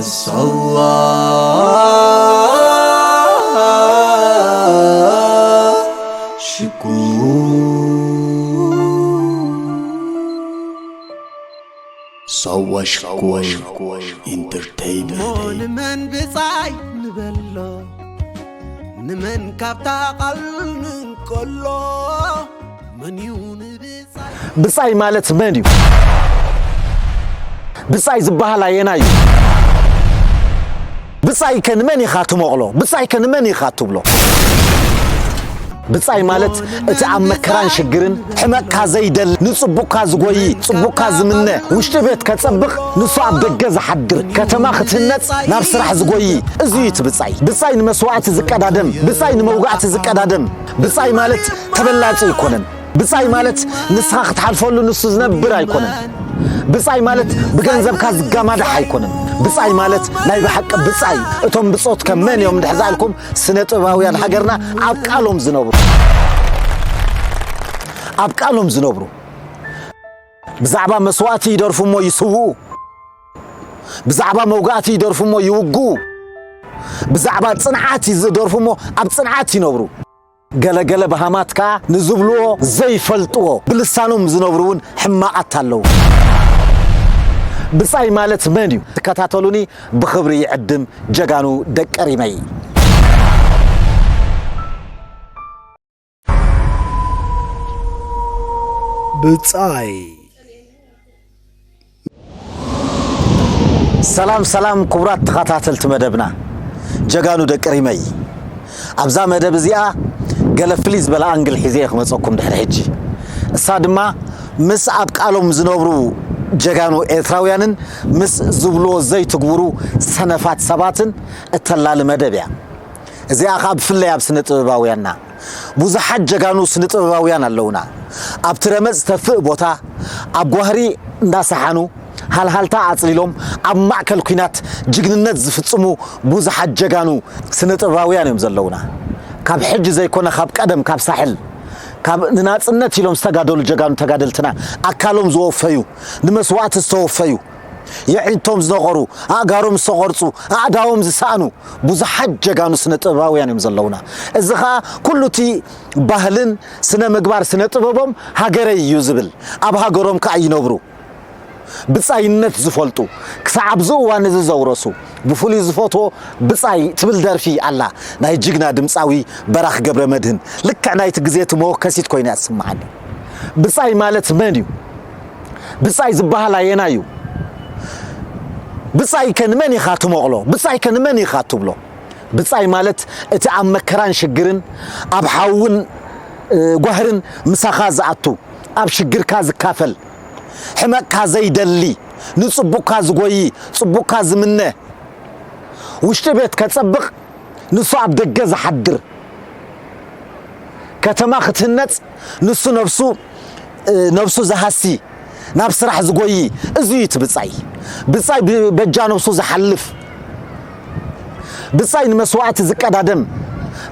ሳዋ ሽኮር። ሳዋ ሽኮር ኢንተርቴይንመንት። ንመን ብጻይ ንበሎ፣ ንመን ካብታ ቓል ንንቀሎ፣ መን እዩ ንብጻይ? ብጻይ ማለት መን እዩ? ብጻይ ዝበሃል ኣየናይ እዩ? ብጻይ ከ ንመን ኢኻ ትመቕሎ? ብጻይ ከ ንመን ኢኻ ትብሎ? ብጻይ ማለት እቲ ኣብ መከራን ሽግርን ሕመቕካ ዘይደሊ፣ ንጽቡቕካ ዝጎዪ፣ ጽቡቕካ ዝምነ፣ ውሽጢ ቤት ከጸብቕ፣ ንሱ ኣብ ደገ ዝሓድር፣ ከተማ ክትህነጽ ናብ ስራሕ ዝጎዪ፣ እዚ እዩ እቲ ብጻይ። ብጻይ ንመስዋእቲ ዝቀዳደም፣ ብጻይ ንመውጋእቲ ዝቀዳደም። ብጻይ ማለት ተበላጺ ኣይኮነን። ብጻይ ማለት ንስኻ ክትሓልፈሉ ንሱ ዝነብር ኣይኮነን። ብጻይ ማለት ብገንዘብካ ዝጋማዳሕ ኣይኮነን። ብጻይ ማለት ናይ ብሓቂ ብጻይ። እቶም ብጾት ከ መን እዮም እንድሕር ዝኣልኩም፣ ስነ ጥበባውያን ሃገርና ኣብ ቃሎም ዝነብሩ፣ ኣብ ቃሎም ዝነብሩ፣ ብዛዕባ መስዋእቲ ይደርፉ እሞ ይስውኡ፣ ብዛዕባ መውጋእቲ ይደርፉ እሞ ይውግኡ፣ ብዛዕባ ጽንዓት ይደርፉ እሞ ኣብ ጽንዓት ይነብሩ። ገለገለ በሃማት ከኣ ንዝብልዎ ዘይፈልጥዎ፣ ብልሳኖም ዝነብሩ እውን ሕማቓት ኣለዉ። ብጻይ ማለት መን እዩ? ትከታተሉኒ፣ ብኽብሪ ይዕድም ጀጋኑ ደቂ ሪመይ። ብጻይ። ሰላም ሰላም ክቡራት ተኸታተልቲ መደብና ጀጋኑ ደቂ ሪመይ፣ ኣብዛ መደብ እዚኣ ገለ ፍልይ ዝበለ ኣንግል ሒዘ እየ ክመፀኩም ድሕሪ ሕጂ። እሳ ድማ ምስ ኣብ ቃሎም ዝነብሩ ጀጋኑ ኤርትራውያንን ምስ ዝብልዎ ዘይትግብሩ ሰነፋት ሰባትን እተላሊ መደብ እያ። እዚኣ ኸኣ ብፍላይ ኣብ ስነ ጥበባውያንና ብዙሓት ጀጋኑ ስነ ጥበባውያን ኣለውና። ኣብቲ ረመጽ ዝተፍእ ቦታ ኣብ ጓህሪ እንዳሰሓኑ ሃልሃልታ ኣጽሊሎም ኣብ ማእከል ኲናት ጅግንነት ዝፍጽሙ ብዙሓት ጀጋኑ ስነ ጥበባውያን እዮም ዘለውና። ካብ ሕጂ ዘይኮነ ካብ ቀደም ካብ ሳሕል ካብ ንናጽነት ኢሎም ዝተጋደሉ ጀጋኑ ተጋደልትና ኣካሎም ዝወፈዩ ንመስዋእቲ ዝተወፈዩ የዒንቶም ዝነቐሩ፣ ኣእጋሮም ዝተቖርጹ፣ ኣእዳዎም ዝሰኣኑ ብዙሓት ጀጋኑ ስነ ጥበባውያን እዮም ዘለውና። እዚ ኸኣ ኩሉ እቲ ባህልን ስነ ምግባር ስነ ጥበቦም ሃገረይ እዩ ዝብል፣ ኣብ ሃገሮም ከኣ ይነብሩ። ብጻይነት ዝፈልጡ፣ ክሳዕ ኣብዚ እዋን እዚ ዘውረሱ፣ ብፍሉይ ዝፈትዎ ብጻይ ትብል ደርፊ ኣላ፣ ናይ ጅግና ድምጻዊ በራኽ ገብረ መድህን። ልክዕ ናይቲ ግዜ እቲ መወከሲት ኮይና እያ ትስምዓኒ። ብጻይ ማለት መን እዩ? ብጻይ ዝበሃል ኣየናይ እዩ? ብጻይ ከ ንመን ኢኻ ትመቕሎ? ብጻይ ከ ንመን ኢኻ ትብሎ? ብጻይ ማለት እቲ ኣብ መከራን ሽግርን፣ ኣብ ሓውን፣ እ፣ ጓህርን ምሳኻ ዝኣቱ፣ ኣብ ሽግርካ ዝካፈል፣ ሕመቕካ ዘይደሊ፣ ንጽቡቕካ ዝጎዪ፣ ጽቡቕካ ዝምነ፣ ውሽጢ ቤት ከጸብቕ፣ ንሱ ኣብ ደገ ዝሓድር፣ ከተማ ክትህነጽ፣ ንሱ ነብሱ፣ እ፣ ነብሱ ዝሃሲ፣ ናብ ስራሕ ዝጎዪ፣ እዚ እዩ እቲ ብጻይ። ብጻይ ብ-፣ በጃ ነብሱ ዝሓልፍ፣ ብጻይ ንመስዋእቲ ዝቀዳደም፣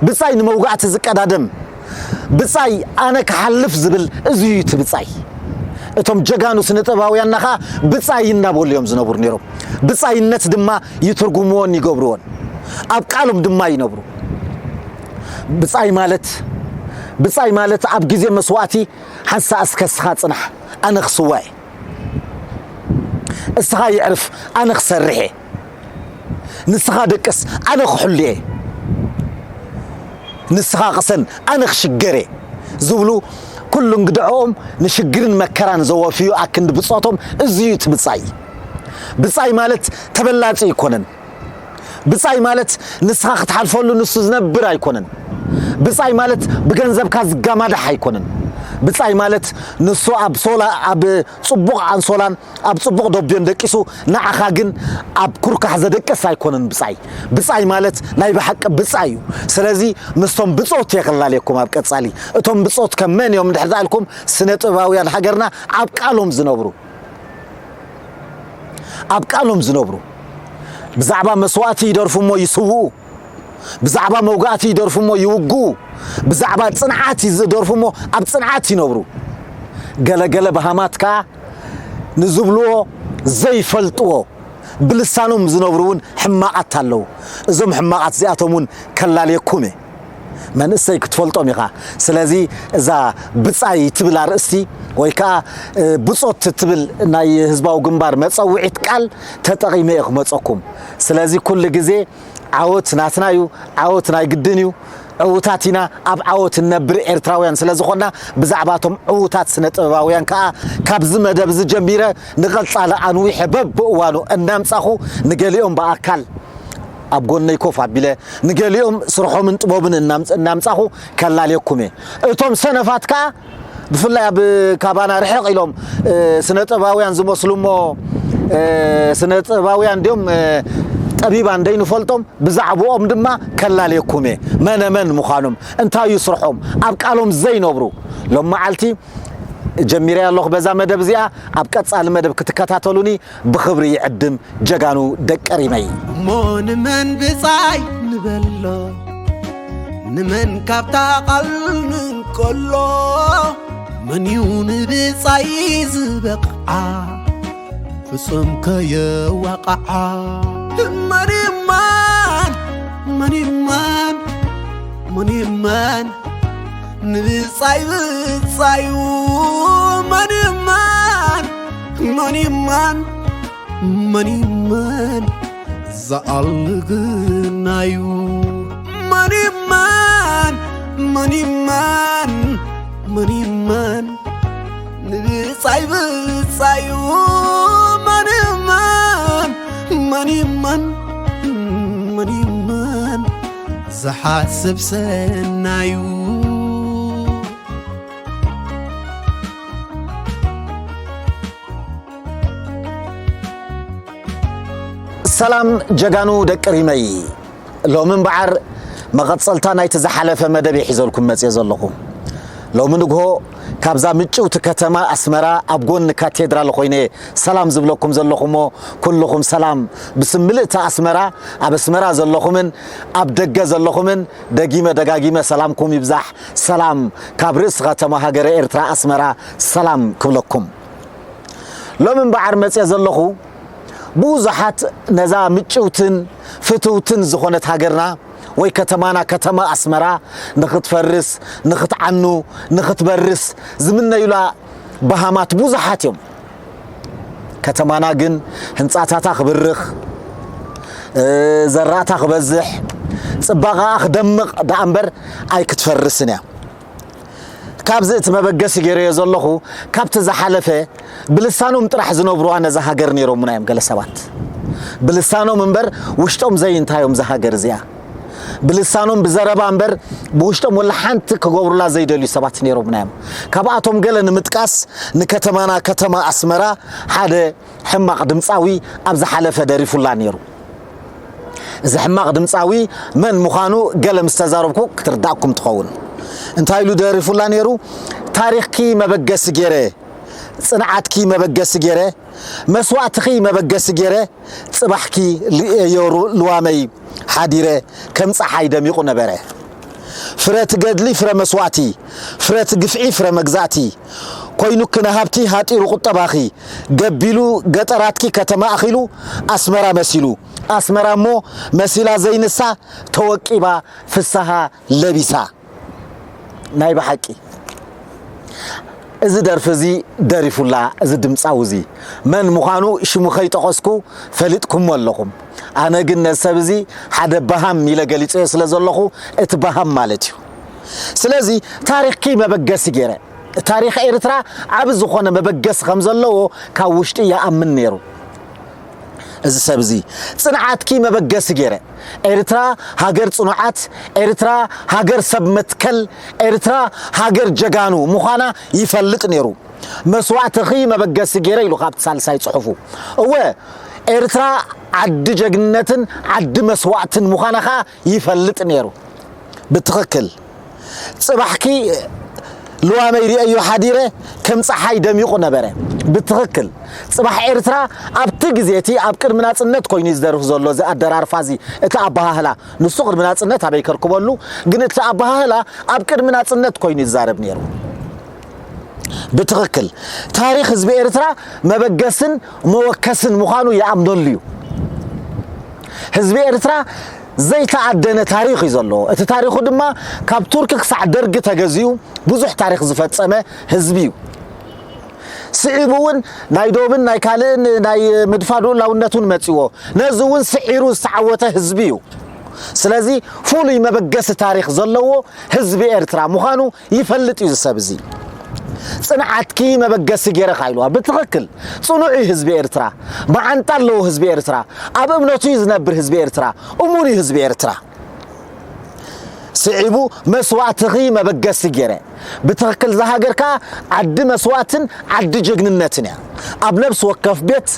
ብጻይ ንመውጋእቲ ዝቀዳደም፣ ብጻይ ኣነ ክሓልፍ ዝብል፣ እዚ እዩ እቲ ብጻይ። እቶም ጀጋኑ ስነ ጥበባውያንና ኸኣ ብጻይ እናበሉ እዮም ዝነብሩ ነይሮም። ብጻይነት ድማ ይትርጉምዎን ይገብርዎን። ኣብ ቃሎም ድማ ይነብሩ። ብጻይ ማለት፣ ብጻይ ማለት ኣብ ግዜ መስዋእቲ ሓንሳእ እስከ እስኻ ጽናሕ፣ ኣነ ክስዋእ እየ። እስኻ ይዕርፍ፣ ኣነ ክሰርሕ እየ። ንስኻ ደቅስ፣ ኣነ ክሕሉ እየ። ንስኻ ቅሰን፣ ኣነ ክሽገር እየ ዝብሉ፣ ኩሉ እንግድዕኦም ንሽግርን መከራን ዘወፍዩ ኣክንዲ ብጾቶም፣ እዚ እዩ እቲ ብጻይ። ብጻይ ማለት ተበላጺ ኣይኮነን። ብጻይ ማለት ንስኻ ክትሓልፈሉ ንሱ ዝነብር ኣይኮነን። ብጻይ ማለት ብገንዘብካ ዝጋማዳሕ ኣይኮነን። ብጻይ ማለት ንሱ ኣብ ሶላ-፣ ኣብ ጽቡቕ ኣንሶላን ኣብ ጽቡቕ ደብዮን ደቂሱ፣ ንዓኻ ግን ኣብ ኩርካሕ ዘደቅስ ኣይኮነን ብጻይ። ብጻይ ማለት ናይ ብሓቂ ብጻይ እዩ። ስለዚ ምስቶም ብጾት እየ ክላለየኩም ኣብ ቀጻሊ። እቶም ብጾት ከ መን እዮም እንድሕር ዝኣልኩም፣ ስነ ጥበባውያን ሃገርና ኣብ ቃሎም ዝነብሩ፣ ኣብ ቃሎም ዝነብሩ፣ ብዛዕባ መስዋእቲ ይደርፉ እሞ ይስውኡ፣ ብዛዕባ መውጋእቲ ይደርፉ እሞ ይውግኡ፣ ብዛዕባ ጽንዓት ይደርፉ እሞ ኣብ ጽንዓት ይነብሩ። ገለ ገለ በሃማት ከኣ ንዝብልዎ ዘይፈልጥዎ፣ ብልሳኖም ዝነብሩ እውን ሕማቓት ኣለዉ። እዞም ሕማቓት እዚኣቶም እውን ከላልየኩም እየ። መንእሰይ ክትፈልጦም ኢኻ። ስለዚ እዛ ብጻይ ትብል ኣርእስቲ ወይ ከኣ፣ እ፣ ብጾት ትብል ናይ ህዝባዊ ግንባር መጸውዒት ቃል ተጠቒመ እየ ክመጸኩም። ስለዚ ኩሉ ግዜ ዓወት ናትና እዩ፣ ዓወት ናይ ግድን እዩ። ዕዉታት ኢና፣ ኣብ ዓወት እነብር ኤርትራውያን ስለ ዝኾንና፣ ብዛዕባ እቶም ዕዉታት ስነ ጥበባውያን ከኣ ካብዚ መደብ እዚ ጀሚረ ንቐጻሊ ኣንዊሐ በብእዋኑ እናምጻኹ፣ ንገሊኦም ብኣካል ኣብ ጎነይ ኮፍ ኣቢለ፣ ንገሊኦም ስርሖምን ጥበቡን እናምጽ-፣ እናምጻኹ ከላልየኩም እየ። እቶም ሰነፋት ከኣ ብፍላይ ኣብ ካባና ርሕቕ ኢሎም፣ እ፣ ስነ ጥበባውያን ዝመስሉ እሞ፣ እ፣ ስነ ጥበባውያን ድዮም፣ እ፣ ጠቢባን ደይንፈልጦም፣ ብዛዕባኦም ድማ ከላልየኩም እየ። መነ መን ምዃኖም፣ እንታይ እዩ ስርሖም፣ ኣብ ቃሎም ዘይነብሩ። ሎም መዓልቲ ጀሚረ ኣለኹ በዛ መደብ እዚኣ። ኣብ ቀጻሊ መደብ ክትከታተሉኒ ብኽብሪ ይዕድም። ጀጋኑ ደቂ ሪመይ። እሞ ንመን ብጻይ ንበሎ፣ ንመን ካብታ ቃል ንንቀሎ፣ መን እዩ ንብጻይ ዝበቕዓ፣ ፍጹም ከየዋቕዓ። መን ይማን፣ መን ይማን፣ መን ይማን፣ ንብጻይ ብጻዩ፣ መን ይማን፣ መን ይማን፣ መን ይማን፣ ዝኣልግናዩ። መን ይማን፣ መን ይማን፣ መን ይማን፣ ንብጻይ ብጻዩ። መን ይማን፣ መን ይማን፣ መን ይማን፣ ዝሓስብ ሰናዩ። ሰላም ጀጋኑ ደቂ ሪመይ። ሎሚ እምበዓር መቐጸልታ ናይቲ ዝሓለፈ መደብ እየ ሒዘልኩም መጽየ ዘለኹ። ሎሚ ንግሆ ካብዛ ምጭውቲ ከተማ ኣስመራ ኣብ ጎኒ ካቴድራል ኮይነ ሰላም ዝብለኩም ዘለኹ እሞ፣ ኩልኹም ሰላም ብስም ምልእቲ ኣስመራ፣ ኣብ ኣስመራ ዘለኹምን ኣብ ደገ ዘለኹምን ደጊመ ደጋጊመ ሰላምኩም ይብዛሕ። ሰላም ካብ ርእሲ ከተማ ሃገረ ኤርትራ ኣስመራ ሰላም ክብለኩም። ሎሚ እምበዓር መጽየ ዘለኹ ብዙሓት ነዛ ምጭውትን ፍትውትን ዝኾነት ሃገርና ወይ ከተማና ከተማ ኣስመራ ንኽትፈርስ፣ ንኽትዓኑ፣ ንኽትበርስ ዝምነዩላ በሃማት ብዙሓት እዮም። ከተማና ግን ህንጻታታ ክብርኽ፣ እ፣ ዘራእታ ክበዝሕ፣ ጽባቐኣ ክደምቕ ደኣ እምበር ኣይክትፈርስን እያ። ካብዚ እቲ መበገሲ ገይረዮ ዘለኹ፣ ካብቲ ዝሓለፈ ብልሳኖም ጥራሕ ዝነብሩዋ ነዛ ሃገር ነይሮምና እዮም ገለ ሰባት። ብልሳኖም እምበር ውሽጦም ዘይንታዮም እዛ ሃገር እዚኣ። ብልሳኖም ብዘረባ እምበር ብውሽጦም ወላ ሓንቲ ክገብሩላ ዘይደልዩ ሰባት ነይሮምና እዮም። ካብኣቶም ገለ ንምጥቃስ፣ ንከተማና ከተማ ኣስመራ ሓደ ሕማቕ ድምጻዊ ኣብ ዝሓለፈ ደሪፉላ ነይሩ። እዚ ሕማቕ ድምጻዊ መን ምዃኑ ገለ ምስ ተዛረብኩ ክትርዳእኩም ትኸውን። እንታይ ኢሉ ደሪፉላ ነይሩ? ታሪኽኪ መበገሲ ገይረ፣ ጽንዓትኪ መበገሲ ገይረ፣ መስዋእትኺ መበገሲ ገይረ፣ ጽባሕኪ ልእዮ ሩ-፣ ልዋመይ ሓዲረ፣ ከም ጸሓይ ደሚቑ ነበረ። ፍረ እቲ ገድሊ ፍረ መስዋእቲ፣ ፍረ እቲ ግፍዒ ፍረ መግዛእቲ፣ ኮይኑኪ ንሃብቲ ሃጢሩ ቁጠባኺ፣ ገቢሉ ገጠራትኪ ከተማ ኣኺሉ ኣስመራ መሲሉ፣ ኣስመራ እሞ መሲላ ዘይንሳ ተወቂባ ፍስሃ ለቢሳ። ናይ ብሓቂ እዚ ደርፊ እዚ ደሪፉላ፣ እዚ ድምጻዊ እዚ መን ምዃኑ ሽሙ ከይጠቐስኩ ፈሊጥኩሞ ኣለኹም። ኣነ ግን ነዚ ሰብ እዚ ሓደ በሃም ኢለ ገሊጸዮ ስለ ዘለኹ፣ እቲ በሃም ማለት እዩ። ስለዚ ታሪኽኪ መበገሲ ገይረ፣ ታሪኽ ኤርትራ ዓቢ ዝኾነ መበገሲ ከም ዘለዎ ካብ ውሽጢ ይኣምን ነይሩ። እዚ ሰብ እዚ ጽንዓትኪ መበገሲ ገይረ፣ ኤርትራ ሃገር ጽኑዓት፣ ኤርትራ ሃገር ሰብ መትከል፣ ኤርትራ ሃገር ጀጋኑ ምዃና ይፈልጥ ነይሩ። መስዋእትኺ መበገሲ ገይረ ኢሉ ካብቲ ሳልሳይ ጽሑፉ። እወ፣ ኤርትራ ዓዲ ጀግንነትን ዓዲ መስዋእትን ምዃና ኸኣ ይፈልጥ ነይሩ። ብትኽክል። ጽባሕኪ ልዋመይ ርእዮ ሓዲረ ከም ጸሓይ ደሚቑ ነበረ። ብትኽክል። ጽባሕ ኤርትራ ኣብቲ ግዜ እቲ ኣብ ቅድሚ ናጽነት ኮይኑ እዩ ዝደርፍ ዘሎ እዚ ኣደራርፋ እዚ፣ እቲ ኣበሃህላ። ንሱ ቅድሚ ናጽነት ኣበይ ከርክበሉ፣ ግን እቲ ኣበሃህላ ኣብ ቅድሚ ናጽነት ኮይኑ ይዛረብ ነይሩ። ብትኽክል። ታሪኽ ህዝቢ ኤርትራ መበገስን መወከስን ምዃኑ ይኣምነሉ እዩ። ህዝቢ ኤርትራ ዘይተኣደነ ታሪኽ እዩ ዘለዎ። እቲ ታሪኹ ድማ ካብ ቱርኪ ክሳዕ ደርጊ ተገዚኡ ብዙሕ ታሪኽ ዝፈጸመ ህዝቢ እዩ። ስዒቡ እውን ናይ ዶብን ናይ ካልእን ናይ ምድፋእ ልኡላውነት እውን መጺዎ። ነዚ እውን ስዒሩ ዝተዓወተ ህዝቢ እዩ። ስለዚ ፍሉይ መበገሲ ታሪኽ ዘለዎ ህዝቢ ኤርትራ ምዃኑ ይፈልጥ እዩ እዚ ሰብ እዚ። ጽንዓትኪ መበገሲ ገይረ ኢልዋ። ብትኽክል ጽኑዕ እዩ ህዝቢ ኤርትራ። መዓንጣ ኣለዎ ህዝቢ ኤርትራ። ኣብ እምነቱ እዩ ዝነብር ህዝቢ ኤርትራ። እሙን እዩ ህዝቢ ኤርትራ። ስዒቡ መስዋእትኺ መበገሲ ገይረ። ብትኽክል እዛ ሃገር ከኣ ዓዲ መስዋእትን ዓዲ ጅግንነትን እያ። ኣብ ነብሲ ወከፍ ቤት፣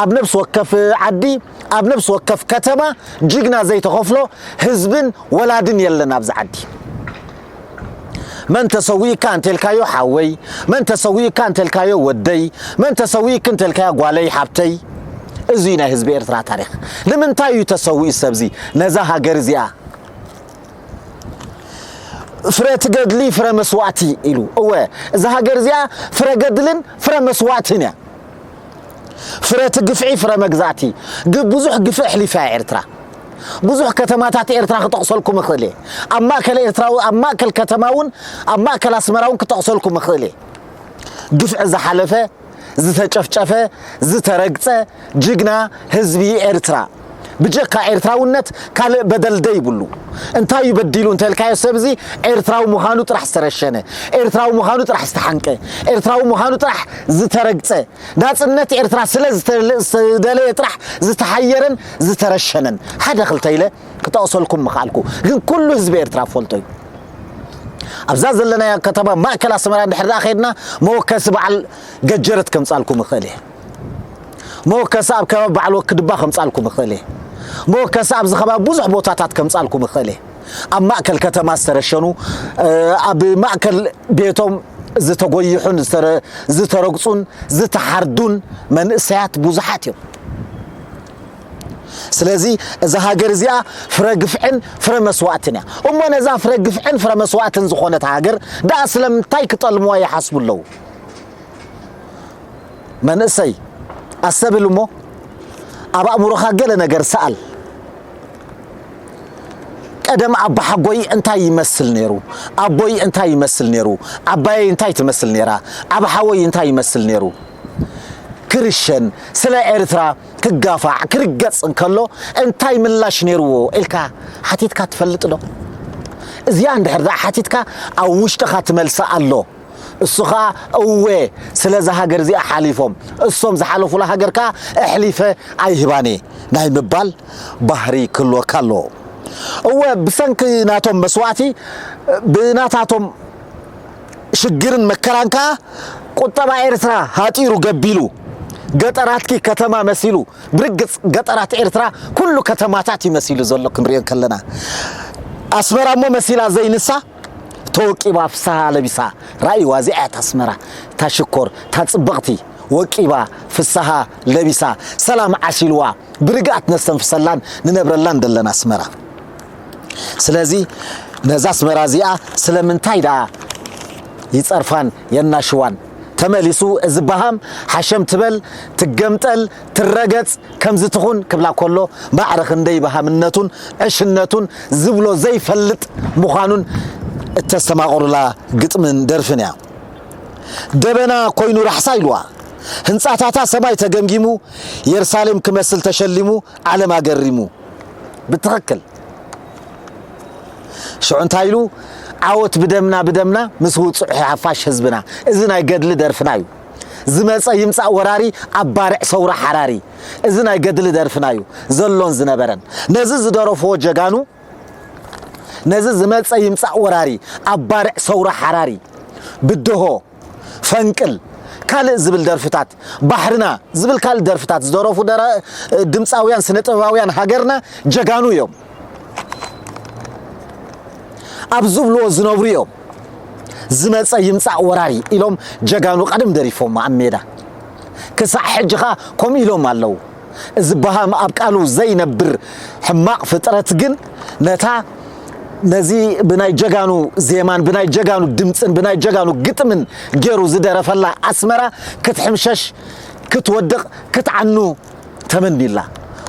ኣብ ነብሲ ወከፍ ዓዲ፣ ኣብ ነብሲ ወከፍ ከተማ ጅግና ዘይተኸፍሎ ህዝብን ወላድን የለን ኣብዚ ዓዲ። መን ተሰዊእካ እንተልካዮ ሓወይ፣ መን ተሰዊእካ እንተልካዮ ወደይ፣ መን ተሰዊእክ እንተልካዮ ጓለይ ሓብተይ። እዚ ናይ ህዝቢ ኤርትራ ታሪኽ። ንምንታይ እዩ ተሰዊኡ ሰብዚ ነዛ ሃገር እዚኣ? ፍረ ትገድሊ ፍረ መስዋእቲ ኢሉ። እወ፣ እዛ ሃገር እዚኣ ፍረ ገድልን ፍረ መስዋእትን እያ። ፍረ እቲ ግፍዒ ፍረ መግዛእቲ። ግ-፣ ብዙሕ ግፍዒ ኣሕሊፋ እያ ኤርትራ። ብዙሕ ከተማታት ኤርትራ ክጠቕሰልኩም እኽእል እየ። ኣብ ማእከል ኤርትራ፣ ኣብ ማእከል ከተማ እውን፣ ኣብ ማእከል ኣስመራ እውን ክጠቕሰልኩም እኽእል እየ። ግፍዒ ዝሓለፈ፣ ዝተጨፍጨፈ፣ ዝተረግጸ ጅግና ህዝቢ ኤርትራ። ብጀካ ኤርትራውነት ካልእ በደል ደይብሉ። እንታይ እዩ በዲሉ እንተልካዮ ሰብ እዚ ኤርትራዊ ምዃኑ ጥራሕ ዝተረሸነ፣ ኤርትራዊ ምዃኑ ጥራሕ ዝተሓንቀ፣ ኤርትራዊ ምዃኑ ጥራሕ ዝተረግጸ፣ ናጽነት ኤርትራ ስለ ዝተለ-፣ ዝተደለየ ጥራሕ ዝተሓየረን ዝተረሸነን። ሓደ ክልተ ኢለ ክጠቕሰልኩም ምኽኣልኩ። ግን ኩሉ ህዝቢ ኤርትራ ፈልጦ እዩ። ኣብዛ ዘለናያ ከተማ ማእከል ኣስመራ እንድሕር ደኣ ኸይድና መወከሲ በዓል ገጀረት ከምጻልኩም እኽእል እየ። መወከሲ ኣብ ከባቢ በዓል ወክድባ ከምጻልኩም እኽእል እየ። መወከሲ ኣብዚ ከባቢ ብዙሕ ቦታታት ከምጻልኩም እኽእል እየ። ኣብ ማእከል ከተማ ዝተረሸኑ፣ እ፣ ኣብ ማእከል ቤቶም ዝተጎይሑን ዝተረ-፣ ዝተረግጹን ዝተሓርዱን መንእሰያት ብዙሓት እዮም። ስለዚ እዛ ሃገር እዚኣ ፍረ ግፍዕን ፍረ መስዋእትን እያ። እሞ ነዛ ፍረ ግፍዕን ፍረ መስዋእትን ዝኾነት ሃገር ደኣ ስለምንታይ ክጠልምዋ ይሓስቡ ኣለዉ? መንእሰይ፣ ኣስተብህል እሞ ኣብ ኣእምሮኻ ገለ ነገር ሰኣል። ቀደም ኣባሓጎይ እንታይ ይመስል ነይሩ? ኣቦይ እንታይ ይመስል ነይሩ? ዓባየይ እንታይ ትመስል ነይራ? ዓባሓወይ እንታይ ይመስል ነይሩ? ክርሸን፣ ስለ ኤርትራ ክጋፋዕ፣ ክርገጽ እንከሎ እንታይ ምላሽ ነይርዎ ኢልካ ሓቲትካ ትፈልጥ ዶ? እዚኣ እንድሕር ደኣ ሓቲትካ ኣብ ውሽጥኻ ትመልሳ ኣሎ። እሱ ኸኣ እወ ስለዛ ሃገር እዚኣ ሓሊፎም፣ እሶም ዝሓለፉላ ሃገር ከኣ ኣሕሊፈ ኣይህባን እየ ናይ ምባል ባህሪ ክህልወካ ኣለዎ። እወ ብሰንኪ ናቶም መስዋእቲ፣ ብናታቶም ሽግርን መከራን ከኣ ቁጠባ ኤርትራ ሃጢሩ ገቢሉ፣ ገጠራትኪ ከተማ መሲሉ፣ ብርግጽ ገጠራት ኤርትራ ኩሉ ከተማታት እዩ መሲሉ ዘሎ ክንሪኦ ከለና። ኣስመራ እሞ መሲላ ዘይንሳ ተወቂባ ፍስሃ ለቢሳ። ራእይዋ እዚኣ እያ እታ ኣስመራ፣ እታ ሽኮር፣ እታ ጽብቕቲ፣ ወቂባ ፍስሃ ለቢሳ፣ ሰላም ዓሲልዋ፣ ብርግኣት ነስተንፍሰላን ንነብረላን ዘለና ኣስመራ። ስለዚ ነዛ ኣስመራ እዚኣ ስለምንታይ ደኣ ይጸርፋን የናሽዋን? ተመሊሱ እዚ በሃም ሓሸም ትበል፣ ትገምጠል፣ ትረገጽ፣ ከምዚ ትኹን ክብላ ከሎ ማዕረ ክንደይ በሃምነቱን ዕሽነቱን ዝብሎ ዘይፈልጥ ምዃኑን እተስተማቕሩላ ግጥምን ደርፍን እያ። ደበና ኮይኑ ራሕሳ ኢልዋ፣ ህንጻታታ ሰማይ ተገምጊሙ፣ የሩሳሌም ክመስል ተሸሊሙ፣ ዓለም ኣገሪሙ። ብትኽክል። ሽዑ እንታይ ኢሉ? ዓወት ብደምና፣ ብደምና ምስ ውጹዕ ሓፋሽ ህዝብና። እዚ ናይ ገድሊ ደርፍና እዩ። ዝመጸ ይምጻእ ወራሪ፣ ኣብ ባርዕ ሰውራ ሓራሪ። እዚ ናይ ገድሊ ደርፍና እዩ፣ ዘሎን ዝነበረን። ነዚ ዝደረፍዎ ጀጋኑ፣ ነዚ ዝመጸ ይምጻእ ወራሪ፣ ኣብ ባርዕ ሰውራ ሓራሪ፣ ብድሆ፣ ፈንቅል፣ ካልእ ዝብል ደርፍታት፣ ባሕርና ዝብል ካልእ ደርፍታት ዝደረፉ ደረ-፣ ድምጻውያን፣ ስነ ጥበባውያን ሃገርና ጀጋኑ እዮም። ኣብ ዝብልዎ ዝነብሩ እዮም። ዝመጸ ይምጻእ ወራሪ ኢሎም ጀጋኑ ቀደም ደሪፎም ኣብ ሜዳ። ክሳዕ ሕጂ ኸኣ ከምኡ ኢሎም ኣለዉ። እዚ በሃም ኣብ ቃሉ ዘይነብር ሕማቕ ፍጥረት ግን ነታ፣ ነዚ ብናይ ጀጋኑ ዜማን ብናይ ጀጋኑ ድምጽን ብናይ ጀጋኑ ግጥምን ገይሩ ዝደረፈላ ኣስመራ ክትሕምሸሽ፣ ክትወድቕ፣ ክትዓኑ ተመኒላ።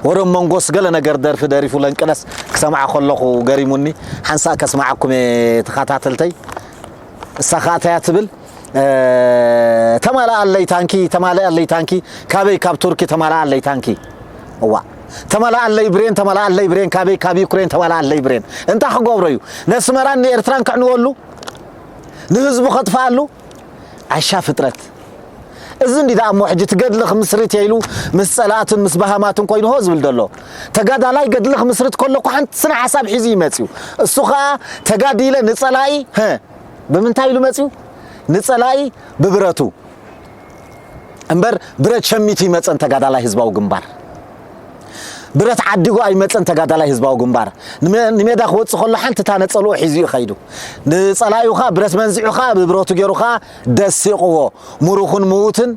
ወረ መንጎስ ገለ ነገር ደርፊ ደሪፉ ለንቅነስ ክሰምዓ ከለኹ ገሪሙኒ። ሓንሳእ ከስምዓኩም እየ ተኸታተልተይ። እሳ ኸኣ እንታይ እያ ትብል? እ፣ "ተማልኣለይ ታንኪ፣ ተማልኣለይ ታንኪ፣ ካበይ ካብ ቱርኪ ተማልኣለይ ታንኪ?" እዋ። "ተማልኣለይ ብሬን፣ ተማልኣለይ ብሬን፣ ካበይ ካብ ዩክሬን ተማልኣለይ ብሬን?" እንታይ ክገብሮ እዩ? ነስመራን ንኤርትራን ከዕንወሉ? ንህዝቡ ከጥፍኣሉ? ዓሻ ፍጥረት። እዚ እንዲ ደኣ እሞ ሕጂ ትገድሊ ክምስርት እየ ኢሉ ምስ ጸላእትን ምስ በሃማትን ኮይኑ ሆ ዝብል ዘሎ። ተጋዳላይ ገድሊ ክምስርት ከሎ እኮ ሓንቲ ስነ ሓሳብ ሒዙ እዩ መጺኡ። እሱ ኸኣ ተጋዲለ ንጸላኢ፣ ሀ፣ ብምንታይ ኢሉ መጺኡ? ንጸላኢ ብብረቱ። እምበር ብረት ሸሚቱ ይመጸን ተጋዳላይ ህዝባዊ ግንባር። ብረት ዓዲጉ ኣይመጸን ተጋዳላይ ህዝባዊ ግንባር። ንመ-፣ ንሜዳ ክወጽእ ከሎ ሓንቲ እታ ነጸልኡ ሒዙ እዩ ከይዱ። ንጸላኢኡ ኸኣ ብረት መንዚዑ ኸኣ ብብረቱ ገይሩ ኸኣ ደሲቕዎ። ምሩኽን ምዉትን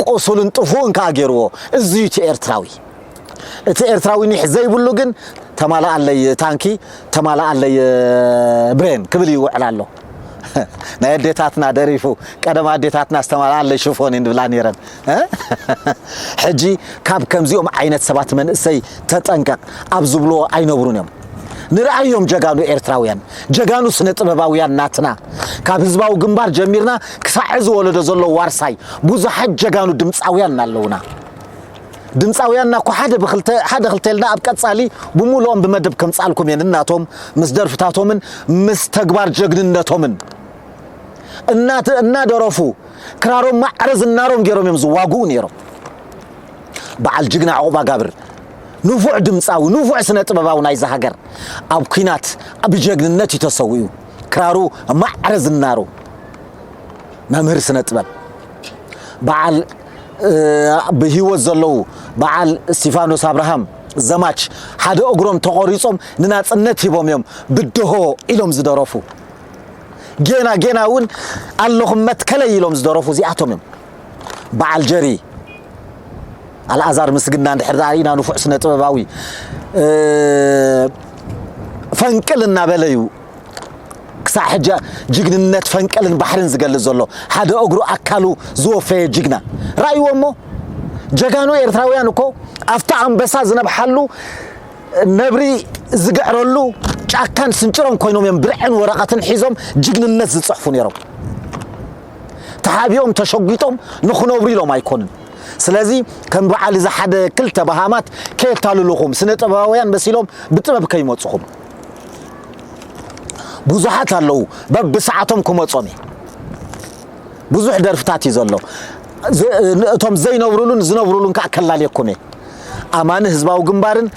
ቁሱልን ጥፉእን ከኣ ገይርዎ። እዚ እዩ እቲ ኤርትራዊ። እቲ ኤርትራዊ ኒሕ ዘይብሉ ግን "ተማልኣለይ ታንኪ፣ ተማልኣለይ ብሬን" ክብል ይውዕል ኣሎ። ናይ ኣዴታትና ደሪፉ፣ ቀደም ኣዴታትና "ዝተማልኣለይ ሽፎን" እየን ዝብላ ነይረን። እ? ሕጂ ካብ ከምዚኦም ዓይነት ሰባት መንእሰይ ተጠንቀቕ ኣብ ዝብልዎ ኣይነብሩን እዮም። ንርኣዮም ጀጋኑ ኤርትራውያን፣ ጀጋኑ ስነ ጥበባውያን ናትና። ካብ ህዝባዊ ግንባር ጀሚርና ክሳዕ እዚ ወለዶ ዘሎ ዋርሳይ ብዙሓት ጀጋኑ ድምጻውያን ኣለውና። ድምጻውያንና እኮ ሓደ ብክልተ፣ ሓደ ክልተ ኢልና ኣብ ቀጻሊ ብምሉኦም ብመደብ ከምጻልኩም እየ። እናቶም ምስ ደርፍታቶምን ምስ ተግባር ጀግንነቶምን እናተ-፣ እናደረፉ ክራሮም ማዕረ ዝናሮም ገይሮም እዮም ዝዋግኡ ነይሮም። በዓል ጅግና ዕቑባ ጋብር፣ ንፉዕ ድምጻዊ፣ ንፉዕ ስነ ጥበባዊ ናይዛ ሃገር፣ ኣብ ኲናት ብጀግንነት እዩ ተሰዊኡ። ክራሩ ማዕረ ዝናሩ መምህር ስነ ጥበብ። በዓል፣ እ፣ ብህይወት ዘለዉ በዓል እስቲፋኖስ ኣብርሃም ዘማች ሓደ እግሮም ተቖሪጾም ንናጽነት ሂቦም እዮም ብድሆ ኢሎም ዝደረፉ። ጌና ጌና እውን ኣለኹም መትከለይ ኢሎም ዝደረፉ እዚኣቶም እዮም። በዓል ጀሪ ኣልኣዛር ምስግና እንድሕር ደኣ ርኢና ንፉዕ ስነ ጥበባዊ፣ እ፣ ፈንቅል እናበለ እዩ ክሳዕ ሕጂ ጅግንነት ፈንቅልን ባሕርን ዝገልጽ ዘሎ። ሓደ እግሩ ኣካሉ ዝወፈየ ጅግና። ራእይዎ እሞ ጀጋኑ ኤርትራውያን እኮ ኣብታ ኣንበሳ ዝነብሓሉ ነብሪ ዝግዕረሉ ጫካን ስንጭሮን ኮይኖም እዮም ብርዕን ወረቐትን ሒዞም ጅግንነት ዝጽሕፉ ነይሮም። ተሓቢኦም ተሸጒጦም ንኽነብሩ ኢሎም ኣይኮኑን። ስለዚ ከም በዓል እዚ ሓደ ክልተ በሃማት ከየታልሉኹም፣ ስነ ጥበባውያን መሲሎም ብጥበብ ከይመጹኹም። ብዙሓት ኣለዉ፣ በብሰዓቶም ክመጾም እየ። ብዙሕ ደርፍታት እዩ ዘሎ። ዝ-፣ እቶም ዘይነብሩሉን ዝነብሩሉን ከዓ ከላልየኩም እየ። ኣማኒ ህዝባዊ ግንባርን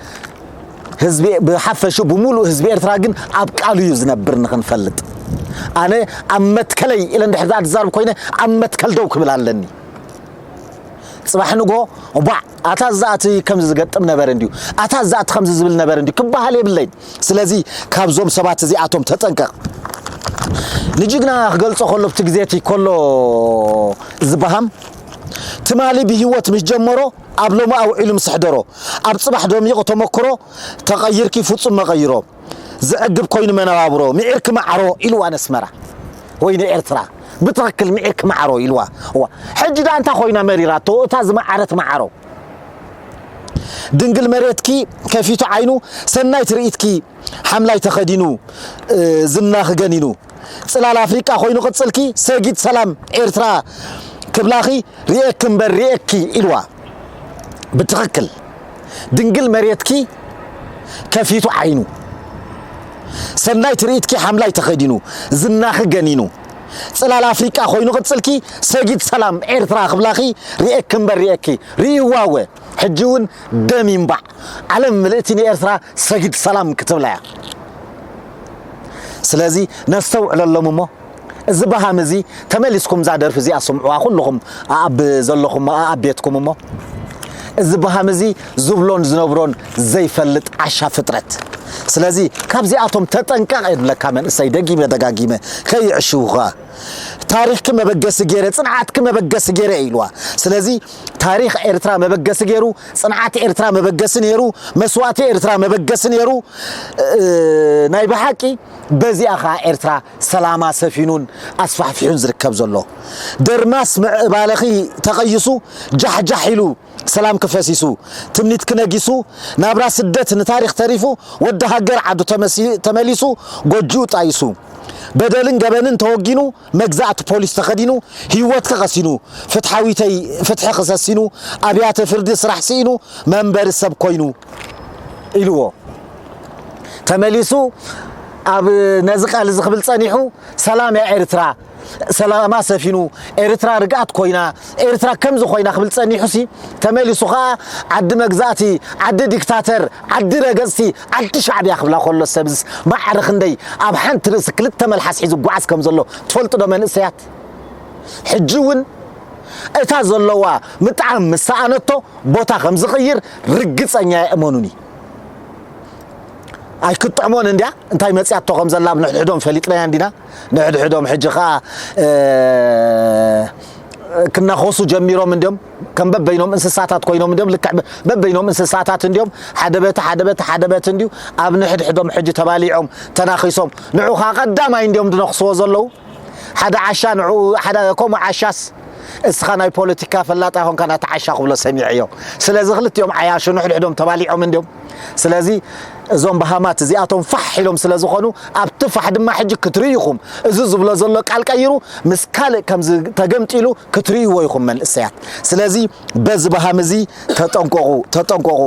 ህዝቢ ብሓፈሽኡ ብምሉእ ህዝቢ ኤርትራ ግን ኣብ ቃሉ እዩ ዝነብር ንኽንፈልጥ። ኣነ ኣብ መትከለይ ኢለ እንድሕር ደኣ ዝዛርብ ኮይነ ኣብ መትከል ደው ክብል ኣለኒ። ጽባሕ ንግሆ፣ "እባዕ፣ ኣታ እዛእቲ ከምዚ ዝገጥም ነበረ እንድዩ፣ ኣታ እዛእቲ ከምዚ ዝብል ነበረ እንድዩ" ክበሃል የብለይን። ስለዚ ካብዞም ሰባት እዚኣቶም ተጠንቀቕ። ንጅግና ክገልጾ ከሎ ኣብቲ ግዜ እቲ ከሎ ዝበሃም ትማሊ ብህይወት ምስ ጀመሮ ኣብ ሎሚ ኣውዒሉ ምስ ኣሕደሮ፣ ኣብ ጽባሕ ደሚቑ ተመክሮ ተቐይርኪ ፍጹም መቐይሮ። ዘዕግብ ኮይኑ መነባብሮ፣ ምዒርኪ ማዕሮ ኢልዋ ነስመራ። ወይ ንኤርትራ ብትኽክል ምዒርኪ ማዕሮ ኢልዋ። እዋ፣ ሕጂ ደኣ እንታይ ኮይና መሪራቶ እታ ዝመዓረት ማዕሮ? ድንግል መሬትኪ ከፊቱ ዓይኑ፣ ሰናይ ትርኢትኪ ሓምላይ ተኸዲኑ፣ እ፣ ዝናኺ ገኒኑ። ጽላል ኣፍሪቃ ኮይኑ ቅጽልኪ፣ ሰጊድ ሰላም ኤርትራ ክብላኺ፣ ርእየኪ እምበር ርእየኪ ኢልዋ። ብትኽክል ድንግል መሬትኪ ከፊቱ ዓይኑ፣ ሰናይ ትርኢትኪ ሓምላይ ተኸዲኑ፣ ዝናኺ ገኒኑ። ጽላል ኣፍሪቃ ኮይኑ ቅጽልኪ፣ ሰጊድ ሰላም ኤርትራ ክብላኺ፣ ርእየኪ እምበር ርእየኪ። ርእይዋ እወ፣ ሕጂ እውን ደም ይንባዕ። ዓለም ምልእቲ ንኤርትራ ሰጊድ ሰላም ክትብላ እያ። ስለዚ ነስተውዕለሎም እሞ፣ እዚ በሃም እዚ ተመሊስኩም እዛ ደርፊ እዚኣ ስምዑዋ፣ ኩልኹም ኣብ ዘለኹም ኣብ ቤትኩም እሞ፣ እዚ በሃም እዚ ዝብሎን ዝነብሮን ዘይፈልጥ ዓሻ ፍጥረት። ስለዚ ካብዚኣቶም ተጠንቀቕ እየ ዝብለካ መንእሰይ፣ ደጊመ ደጋጊመ ከይዕሽውኻ። ታሪኽኪ መበገሲ ገይረ፣ ጽንዓትኪ መበገሲ ገይረ ኢልዋ። ስለዚ ታሪኽ ኤርትራ መበገሲ ገይሩ፣ ጽንዓት ኤርትራ መበገሲ ነይሩ፣ መስዋእቲ ኤርትራ መበገሲ ነይሩ። እ፣ ናይ ብሓቂ በዚኣ ኸኣ ኤርትራ ሰላማ ሰፊኑን ኣስፋሕፊሑን ዝርከብ ዘሎ። ደርማስ ምዕባለኺ ተቐይሱ ጃሕጃሕ ኢሉ ሰላም ክፈሲሱ፣ ትምኒት ክነጊሱ፣ ናብራ ስደት ንታሪኽ ተሪፉ፣ ወዲ ሃገር ዓዱ ተመሲ-፣ ተመሊሱ፣ ጎጅኡ ጣይሱ፣ በደልን ገበንን ተወጊኑ፣ መግዛእቲ ፖሊስ ተኸዲኑ፣ ህይወትኪ ቀሲኑ፣ ፍትሓዊተይ ፍትሒ ክሰሲኑ፣ ኣብያተ ፍርዲ ስራሕ ስኢኑ፣ መንበሪ ሰብ ኮይኑ ኢልዎ። ተመሊሱ ኣብ ነዚ ቃል እዚ ክብል ጸኒሑ፣ ሰላም ያ ኤርትራ፣ ሰላማ ሰፊኑ፣ ኤርትራ ርግኣት ኮይና፣ ኤርትራ ከምዚ ኮይና ክብል ጸኒሑሲ፣ ተመሊሱ ኸኣ ዓዲ መግዛእቲ፣ ዓዲ ዲክታተር፣ ዓዲ ረገጽቲ፣ ዓዲ ሻዕብያ ክብላ ከሎ ሰብስ ማዕረ ክንደይ ኣብ ሓንቲ ርእሲ ክልተ መልሓስ ሒዙ ጓዓዝ ከም ዘሎ ትፈልጡ ዶ መንእሰያት? ሕጂ እውን እታ ዘለዋ ምጥዓም ምስ ሰኣነቶ ቦታ ከም ዝቕይር ርግጸኛ እየ፣ እመኑኒ። ኣይክጥዕሞን እንድያ፣ እንታይ መጽያቶ ከም ዘላ ኣብ ንሕድሕዶም ፈሊጥናያ እንዲና። ንሕድሕዶም ሕጂ ኸኣ፣ እ፣ ክናኸሱ ጀሚሮም እንድዮም። ከም በበይኖም እንስሳታት ኮይኖም እንድዮም። ልክዕ በ-፣ በበይኖም እንስሳታት እንድዮም። ሓደ በቲ፣ ሓደ በቲ፣ ሓደ በቲ እንድዩ። ኣብ ንሕድሕዶም ሕጂ ተባሊዖም፣ ተናኺሶም። ንዑ ኸኣ ቀዳማይ እንድዮም ዝነኽስዎ ዘለዉ። ሓደ ዓሻ ንዑ፣ ሓደ ከምኡ ዓሻስ፣ እስኻ ናይ ፖለቲካ ፈላጥ ኣይኮንካን፣ ኣታ ዓሻ ክብሎ ሰሚዐዮ። ስለዚ ክልቲኦም ዓያሹ ንሕድሕዶም ተባሊዖም እንድዮም። ስለዚ እዞም በሃማት እዚኣቶም ፋሕ ኢሎም ስለ ዝኾኑ፣ ኣብቲ ፋሕ ድማ ሕጂ ክትርእዩ ኢኹም። እዚ ዝብሎ ዘሎ ቃል ቀይሩ ምስ ካልእ ከም ዝ-፣ ተገምጢሉ ክትርእይዎ ኢኹም መንእሰያት። ስለዚ በዚ በሃም እዚ ተጠንቀቑ፣ ተጠንቀቑ።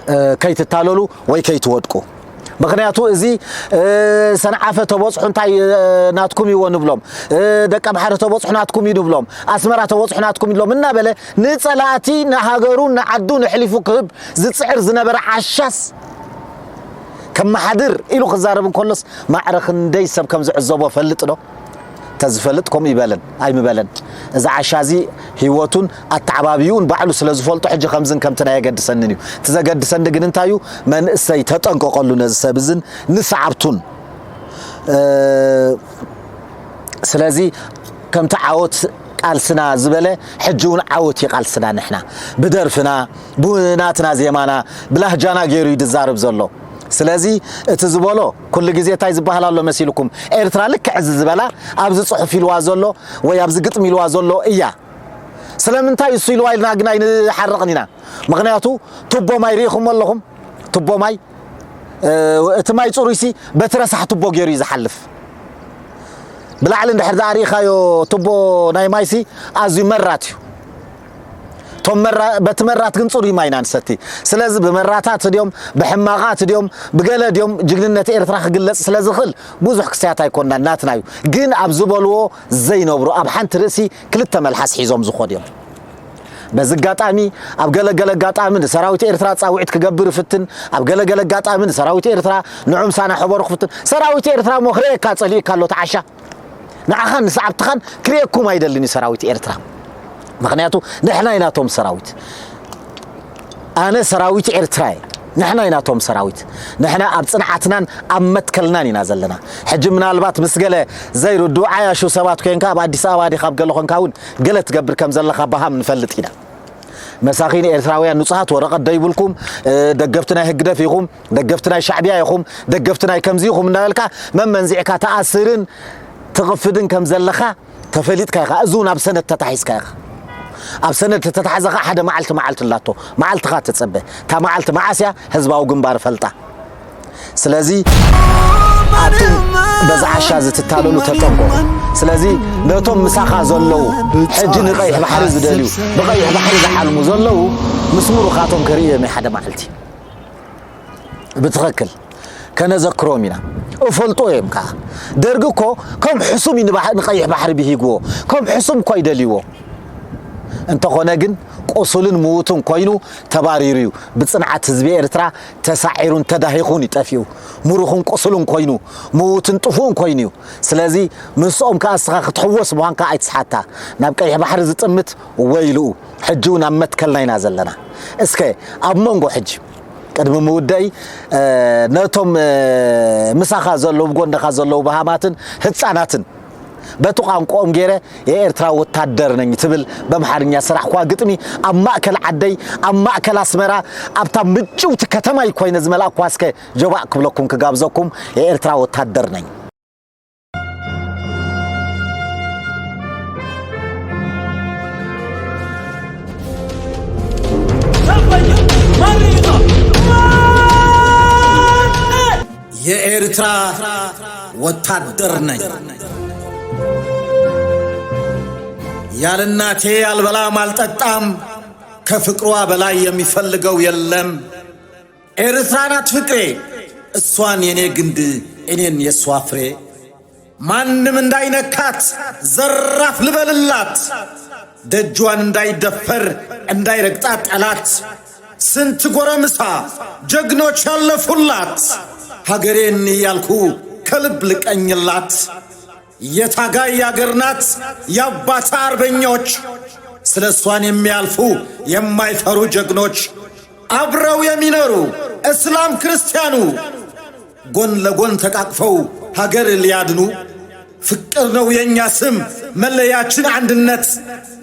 እ፣ ከይትታለሉ ወይ ከይትወድቁ። ምኽንያቱ እዚ፣ እ፣ ሰንዓፈ ተበጽሑ እንታይ፣ እ፣ ናትኩም ይዎ ንብሎም፣ እ፣ ደቀምሓረ ተበጽሑ ናትኩም እዩ ንብሎም፣ ኣስመራ ተበጽሑ ናትኩም ይብሎም እናበለ ንጸላእቲ ንሃገሩ ንዓዱ ንሕሊፉ ክህብ ዝጽዕር ዝነበረ ዓሻስ ከመሓድር ኢሉ ክዛረብ እንከሎስ ማዕረ ክንደይ ሰብ ከም ዝዕዘቦ ፈልጥ ዶ? ተዝፈልጥ ከምኡ ይበለን ኣይምበለን። እዚ ዓሻ እዚ ህይወቱን ኣተዓባብዩን ባዕሉ ስለ ዝፈልጦ ሕጂ ከምዝን ከምትን ኣየገድሰንን እዩ። እቲ ዘገድሰኒ ግን እንታይ እዩ? መንእሰይ ተጠንቀቐሉ ነዚ ሰብ እዝን ንሰዓብቱን። እ፣ ስለዚ ከምቲ ዓወት ቃልስና ዝበለ ሕጂ እውን ዓወት እዩ ቃልስና ንሕና። ብደርፍና፣ ብናትና ዜማና፣ ብላህጃና ገይሩ እዩ ዝዛረብ ዘሎ። ስለዚ እቲ ዝበሎ ኩሉ ግዜ እንታይ ዝበሃል ኣሎ መሲልኩም? ኤርትራ ልክዕ እዚ ዝበላ ኣብዚ ጽሑፍ ኢልዋ ዘሎ ወይ ኣብዚ ግጥሚ ኢልዋ ዘሎ እያ። ስለምንታይ እሱ ኢልዋ ኢልና ግን ኣይንሓርቕን ኢና። ምኽንያቱ ቱቦ ማይ ርኢኹም ኣለኹም? ቱቦ ማይ፣ እ፣ እቲ ማይ ጽሩይሲ በቲ ረሳሕ ቱቦ ገይሩ እዩ ዝሓልፍ። ብላዕሊ እንድሕር ደኣ ርኢኻዮ ቱቦ ናይ ማይሲ ኣዝዩ መራት እዩ። እቶም መራ-፣ በቲ መራት ግን ጽሩይ ማይ ኢና ንሰቲ። ስለዚ ብመራታት ድዮም፣ ብሕማቓት ድዮም፣ ብገለ ድዮም ጅግንነት ኤርትራ ክግለጽ ስለ ዝኽእል ብዙሕ ክስያት ኣይኮንናን፣ ናትና እዩ። ግን ኣብ ዝበልዎ ዘይነብሩ፣ ኣብ ሓንቲ ርእሲ ክልተ መልሓስ ሒዞም ዝኾዱ እዮም። በዚ ኣጋጣሚ፣ ኣብ ገለ ገለ ኣጋጣሚ ንሰራዊት ኤርትራ ጻውዒት ክገብር ይፍትን፣ ኣብ ገለ ገለ ኣጋጣሚ ንሰራዊት ኤርትራ ንዑ ምሳና ሕበሩ ክፍትን። ሰራዊት ኤርትራ እሞ ክርእየካ ጸሊኡካ ኣሎ፣ ተዓሻ። ንዓኻን ንሰዓብትኻን ክርእየኩም ኣይደልን እዩ ሰራዊት ኤርትራ። ምኽንያቱ ንሕና ኢና እቶም ሰራዊት። ኣነ ሰራዊት ኤርትራ እየ። ንሕና ኢና እቶም ሰራዊት። ንሕና ኣብ ጽንዓትናን ኣብ መትከልናን ኢና ዘለና። ሕጂ ምናልባት ምስ ገለ ዘይርድኡ ዓያሹ ሰባት ኮንካ ኣብ ኣዲስ ኣበባ ዲኻ ኣብ ገለ ኮንካ እውን ገለ ትገብር ከም ዘለኻ በሃም ንፈልጥ ኢና። መሳኺን ኤርትራውያን ንጹሃት ወረቐት ደይብልኩም፣ እ፣ ደገፍቲ ናይ ህግደፍ ኢኹም፣ ደገፍቲ ናይ ሻዕብያ ኢኹም፣ ደገፍቲ ናይ ከምዚ ኢኹም እናበልካ መመንዚዕካ ትኣስርን ትቕፍድን ከም ዘለኻ ተፈሊጥካ ኢኻ። እዚ እውን ኣብ ሰነድ ተታሒዝካ ኢኻ። ኣብ ሰነድ ተተታሕዘ ኸዓ ሓደ መዓልቲ መዓልቲ ኣላቶ። መዓልትኻ ተጸበ። እታ መዓልቲ መዓስ እያ? ህዝባዊ ግንባር ፈልጣ። ስለዚ ኣቱም በዚ ዓሻ እዚ ትታለሉ ተጠንቀቑ። ስለዚ ነቶም ምሳኻ ዘለዉ፣ ሕጂ ንቀይሕ ባሕሪ ዝደልዩ፣ ብቀይሕ ባሕሪ ዝሓልሙ ዘለዉ፣ ምስ ምሩኻቶም ከርእዮም እየ ሓደ መዓልቲ። ብትኽክል ከነዘክሮም ኢና። እፈልጦ እዮም ከኣ። ደርጊ እኮ ከም ሕሱም እዩ ንባሕ-፣ ንቀይሕ ባሕሪ ብሂግዎ። ከም ሕሱም እኮ ይደልይዎ። እንተኾነ ግን ቁሱልን ምዉትን ኮይኑ ተባሪሩ እዩ። ብጽንዓት ህዝቢ ኤርትራ ተሳዒሩን ተዳሂኹን እዩ ጠፊኡ። ምሩኹን ቁሱልን ኮይኑ፣ ምዉትን ጥፉእን ኮይኑ እዩ። ስለዚ ምስኦም ከኣ እስኻ ክትሕወስ ምዃንካ ኣይትስሓታ። ናብ ቀይሕ ባሕሪ ዝጥምት ወይልኡ። ሕጂ እውን ኣብ መትከልና ኢና ዘለና። እስከ ኣብ መንጎ ሕጂ ቅድሚ ምውደይ፣ እ፣ ነቶም፣ እ፣ ምሳኻ ዘለዉ፣ ብጎንኻ ዘለዉ በሃማትን ህጻናትን በቲ ቋንቋኦም ገይረ የኤርትራ ወታደር ነኝ ትብል በምሓርኛ ስራሕኳ ግጥሚ ኣብ ማእከል ዓደይ ኣብ ማእከል ኣስመራ ኣብታ ምጭውቲ ከተማይ ኮይነ ዝመልኣኳ እስከ ጀባእ ክብለኩም ክጋብዘኩም የኤርትራ ወታደር ነኝ። የኤርትራ ወታደር ነኝ። ያለ እናቴ አልበላም አልጠጣም፣ ከፍቅሯ በላይ የሚፈልገው የለም። ኤርትራ ናት ፍቅሬ፣ እሷን የኔ ግንድ፣ እኔን የሷ ፍሬ። ማንም እንዳይነካት ዘራፍ ልበልላት፣ ደጇን እንዳይደፈር እንዳይረግጣት ጠላት። ስንት ጎረምሳ ጀግኖች ያለፉላት፣ ሀገሬን እያልኩ ከልብ ልቀኝላት። የታጋይ አገር ናት የአባት አርበኞች፣ ስለ እሷን የሚያልፉ የማይፈሩ ጀግኖች። አብረው የሚኖሩ እስላም ክርስቲያኑ፣ ጎን ለጎን ተቃቅፈው ሀገር ሊያድኑ። ፍቅር ነው የኛ ስም መለያችን አንድነት፣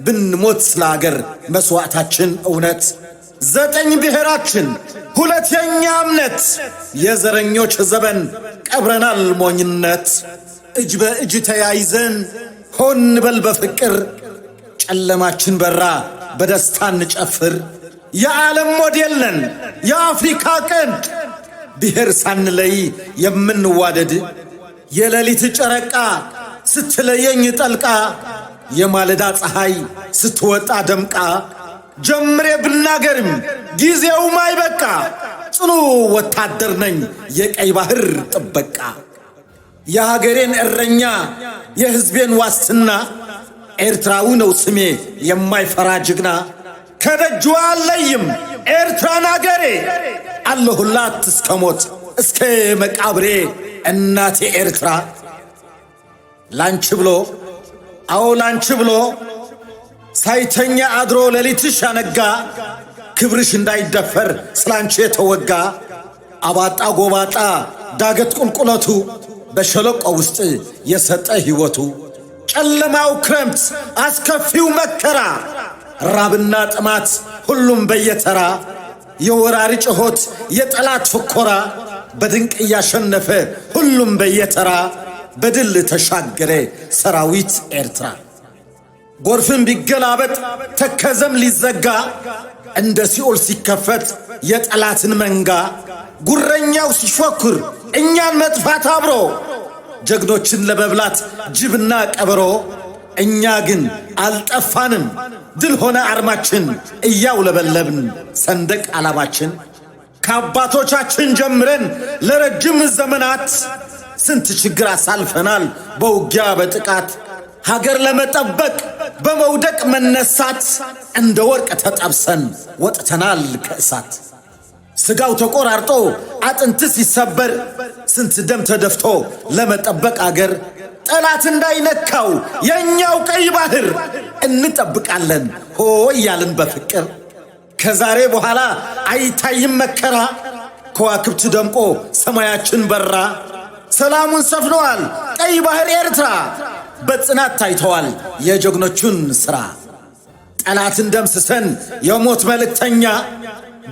ብንሞት ስለ ሀገር መስዋዕታችን እውነት። ዘጠኝ ብሔራችን ሁለት የኛ እምነት፣ የዘረኞች ዘበን ቀብረናል ሞኝነት። እጅ በእጅ ተያይዘን ሆን በል በፍቅር፣ ጨለማችን በራ በደስታ እንጨፍር። የዓለም ሞዴል ነን የአፍሪካ ቀንድ፣ ብሔር ሳንለይ የምንዋደድ። የሌሊት ጨረቃ ስትለየኝ ጠልቃ፣ የማለዳ ፀሐይ ስትወጣ ደምቃ። ጀምሬ ብናገርም ጊዜው ማይበቃ፣ ጽኑ ወታደር ነኝ የቀይ ባህር ጥበቃ። የሀገሬን እረኛ የህዝቤን ዋስትና፣ ኤርትራዊ ነው ስሜ የማይፈራ ጀግና። ከደጅዋ አልለይም ኤርትራን አገሬ፣ አለሁላት እስከ ሞት እስከ መቃብሬ እናቴ ኤርትራ። ላንቺ ብሎ፣ አዎ ላንቺ ብሎ፣ ሳይተኛ አድሮ ሌሊትሽ ያነጋ፣ ክብርሽ እንዳይደፈር ስላንቺ የተወጋ። አባጣ ጎባጣ ዳገት ቁልቁለቱ፣ በሸለቆ ውስጥ የሰጠ ህይወቱ። ጨለማው ክረምት አስከፊው መከራ፣ ራብና ጥማት ሁሉም በየተራ፣ የወራሪ ጩኸት የጠላት ፍኮራ፣ በድንቅ እያሸነፈ ሁሉም በየተራ፣ በድል ተሻገረ ሰራዊት ኤርትራ። ጎርፍን ቢገላበጥ ተከዘም ሊዘጋ፣ እንደ ሲኦል ሲከፈት የጠላትን መንጋ። ጉረኛው ሲፎክር እኛን መጥፋት አብሮ፣ ጀግኖችን ለመብላት ጅብና ቀበሮ። እኛ ግን አልጠፋንም፣ ድል ሆነ አርማችን፣ እያውለበለብን ሰንደቅ ዓላማችን። ከአባቶቻችን ጀምረን ለረጅም ዘመናት ስንት ችግር አሳልፈናል በውጊያ በጥቃት። ሀገር ለመጠበቅ በመውደቅ መነሳት፣ እንደ ወርቅ ተጠብሰን ወጥተናል ከእሳት። ስጋው ተቆራርጦ አጥንት ሲሰበር፣ ስንት ደም ተደፍቶ ለመጠበቅ አገር። ጠላት እንዳይነካው የኛው ቀይ ባህር፣ እንጠብቃለን ሆ እያልን በፍቅር። ከዛሬ በኋላ አይታይም መከራ፣ ከዋክብት ደምቆ ሰማያችን በራ። ሰላሙን ሰፍነዋል ቀይ ባህር ኤርትራ፣ በጽናት ታይተዋል የጀግኖቹን ስራ። ጠላትን ደምስሰን የሞት መልእክተኛ፣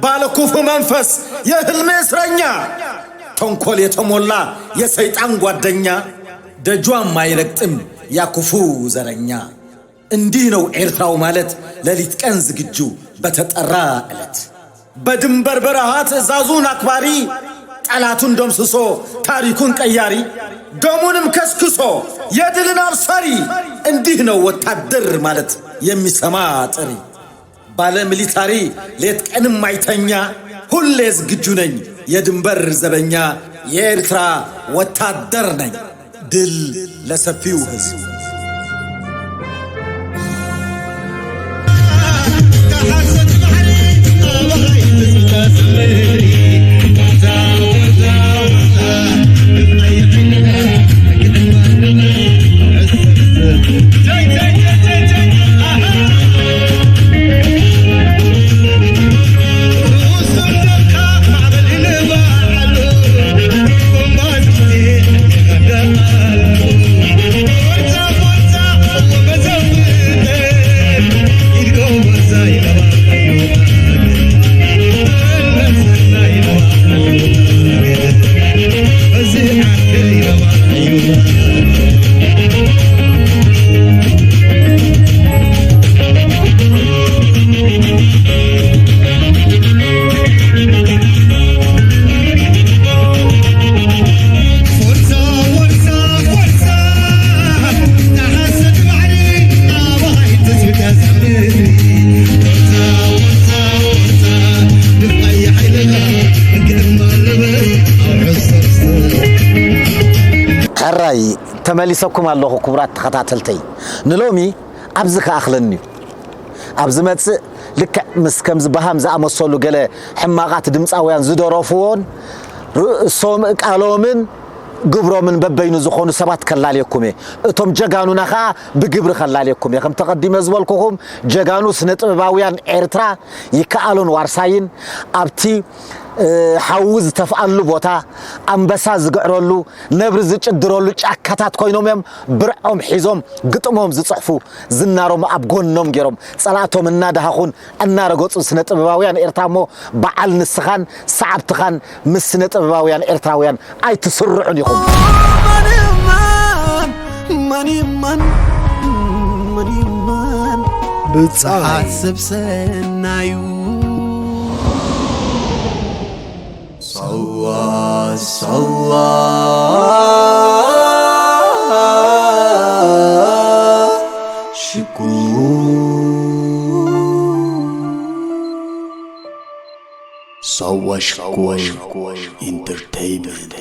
ባለ ክፉ መንፈስ የህልም እስረኛ፣ ተንኮል የተሞላ የሰይጣን ጓደኛ፣ ደጇም አይረግጥም ያ ክፉ ዘረኛ። እንዲህ ነው ኤርትራው ማለት፣ ሌሊት ቀን ዝግጁ በተጠራ ዕለት። በድንበር በረሃ ትዕዛዙን አክባሪ፣ ጠላቱን ደምስሶ ታሪኩን ቀያሪ፣ ደሙንም ከስክሶ የድልን አብሳሪ። እንዲህ ነው ወታደር ማለት የሚሰማ ጥሪ። ባለ ሚሊታሪ ሌት ቀንም አይተኛ፣ ሁሌ ዝግጁ ነኝ የድንበር ዘበኛ፣ የኤርትራ ወታደር ነኝ። ድል ለሰፊው ህዝብ። ተመሊሰኩም ኣለኹ ክቡራት ተኸታተልተይ። ንሎሚ ኣብዚ ክኣኽለኒ እዩ። ኣብ ዝመጽእ ልክዕ ምስ ከምዚ በሃም ዝኣመሰሉ ገለ ሕማቓት ድምጻውያን ዝደረፍዎን ርእሶም ቃሎምን ግብሮምን በበይኑ ዝኾኑ ሰባት ከላልየኩም እየ። እቶም ጀጋኑና ኸኣ ብግብሪ ከላልየኩም እየ። ከም ተቐዲመ ዝበልኩኹም ጀጋኑ ስነ ጥበባውያን ኤርትራ ይከኣሎን ዋርሳይን ኣብቲ ሓዊ ዝተፍኣሉ ቦታ ኣንበሳ ዝግዕረሉ ነብሪ ዝጭድረሉ ጫካታት ኮይኖም እዮም ብርዖም ሒዞም ግጥሞም ዝፅሕፉ ዝናሮም ኣብ ጎኖም ገይሮም ጸላእቶም እናዳሃኹን እናረገጹ ስነ ጥበባውያን ኤርትራ እሞ በዓል ንስኻን ሰዓብትኻን ምስ ስነ ጥበባውያን ኤርትራውያን ኣይትስርዑን ኢኹም። ብጻይ ሓስብ ሰናዩ ሳዋ ሳዋ ሽኩ ሳዋ ሽኩ ኢንተርቴይንመንት